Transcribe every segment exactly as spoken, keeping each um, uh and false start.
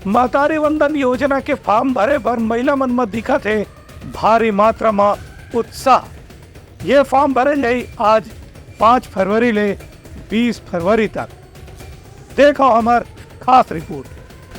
महतारी वंदन योजना के फॉर्म भरे बर महिला मन म दिखत हे भारी मात्रा म उत्साह। ये फॉर्म भरे जाही आज पाँच फरवरी ले बीस फरवरी तक। देखो हमर खास रिपोर्ट।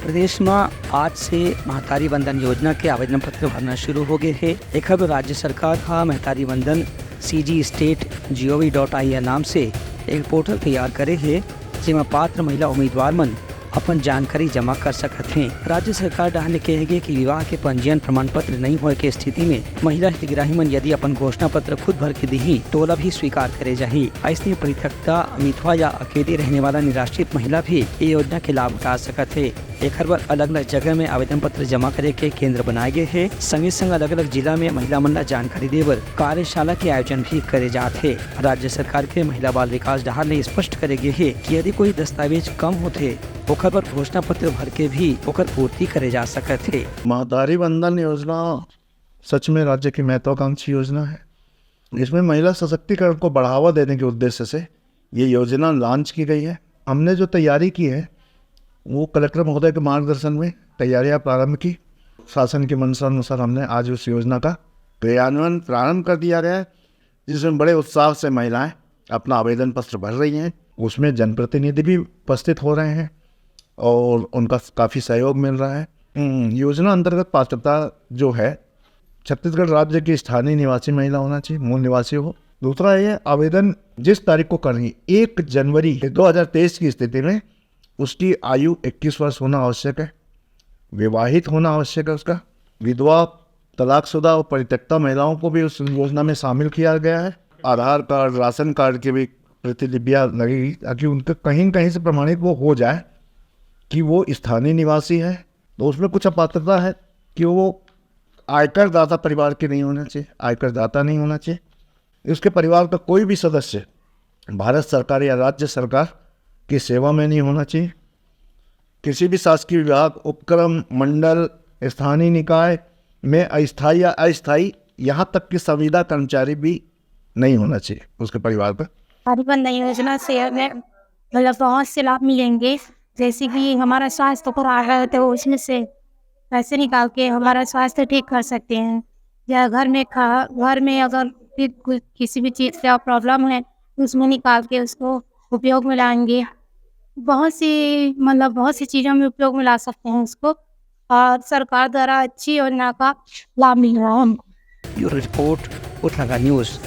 प्रदेश म आज से महतारी वंदन योजना के आवेदन पत्र भरना शुरू हो गए हे। एखर बर राज्य सरकार ह Mahtari Vandan C G state G O V dot I N नाम से एक पोर्टल तैयार करे हे, जेमा पात्र महिला उम्मीदवार मन अपन जानकारी जमा कर सकत हें। राज्य सरकार डहार ले कहे गे कि विवाह के पंजीयन प्रमाण पत्र नइ होए के स्थिति में महिला हितग्राही मन यदि अपन घोषणा पत्र खुद भर के दिही, तो ओला भी स्वीकार करे जाही। अइसने परित्यक्ता, विधवा या अकेले रहने वाला निराश्रित महिला भी ये योजना के लाभ उठा सकत हे। एखर बर अलग-अलग जगह में आवेदन पत्र जमा करे के केंद्र बनाए गे हे। संगे-संग अलग-अलग जिला में महिला मन ला जानकारी दे बर कार्यशाला के आयोजन भी करे जात हे। राज्य सरकार के महिला बाल विकास डहार ले स्पष्ट करे गे हे कि यदि कोई दस्तावेज कम होथे, ओखर बर घोषणा पत्र भर के भी ओकर पूर्ति करे जा सकत हे। महतारी वंदन योजना सच में राज्य की महत्वाकांक्षी योजना है। इसमें महिला सशक्तिकरण को बढ़ावा देने के उद्देश्य से ये योजना लॉन्च की गई है। हमने जो तैयारी की है, वो कलेक्टर महोदय के मार्गदर्शन में तैयारियां प्रारंभ की। शासन की मंशा अनुसार हमने आज उस योजना का क्रियान्वयन प्रारंभ कर दिया गया है, जिसमें बड़े उत्साह से महिलाएं अपना आवेदन पत्र भर रही हैं। उसमें जनप्रतिनिधि भी उपस्थित हो रहे हैं और उनका काफ़ी सहयोग मिल रहा है। हम्म, योजना अंतर्गत पात्रता जो है, छत्तीसगढ़ राज्य की स्थानीय निवासी महिला होना चाहिए, मूल निवासी हो। दूसरा, ये आवेदन जिस तारीख को करनी, एक जनवरी दो हज़ार तेईस की स्थिति में उसकी आयु इक्कीस वर्ष होना आवश्यक है, विवाहित होना आवश्यक है उसका। विधवा, तलाकशुदा और परित्यक्ता महिलाओं को भी उस योजना में शामिल किया गया है। आधार कार्ड, राशन कार्ड की भी प्रतिलिपियां लगेगी, ताकि उनका कहीं न कहीं से प्रमाणित वो हो जाए कि वो स्थानीय निवासी है। तो उसमें कुछ अपात्रता है कि वो आयकर दाता परिवार के नहीं होना चाहिए, आयकर दाता नहीं होना चाहिए। उसके परिवार का कोई भी सदस्य भारत सरकार या राज्य सरकार की सेवा में नहीं होना चाहिए। किसी भी शासकीय विभाग, उपक्रम, मंडल, स्थानीय निकाय में अस्थायी या अस्थायी, यहाँ तक कि संविदा कर्मचारी भी नहीं होना चाहिए उसके परिवार का। परिवार वंदन योजना से हमें मतलब बहुत से लाभ मिलेंगे, जैसे कि हमारा स्वास्थ्य खराब है तो उसमें से पैसे निकाल के हमारा स्वास्थ्य ठीक कर सकते हैं, या घर में खा घर में अगर भी कोई किसी भी चीज़ का प्रॉब्लम है तो उसमें निकाल के उसको उपयोग में लाएंगे। बहुत सी मतलब बहुत सी चीज़ों में उपयोग में ला सकते हैं उसको, और सरकार द्वारा अच्छी योजना का लाभ मिल रहा है हमको। Bureau report, Utnaga News.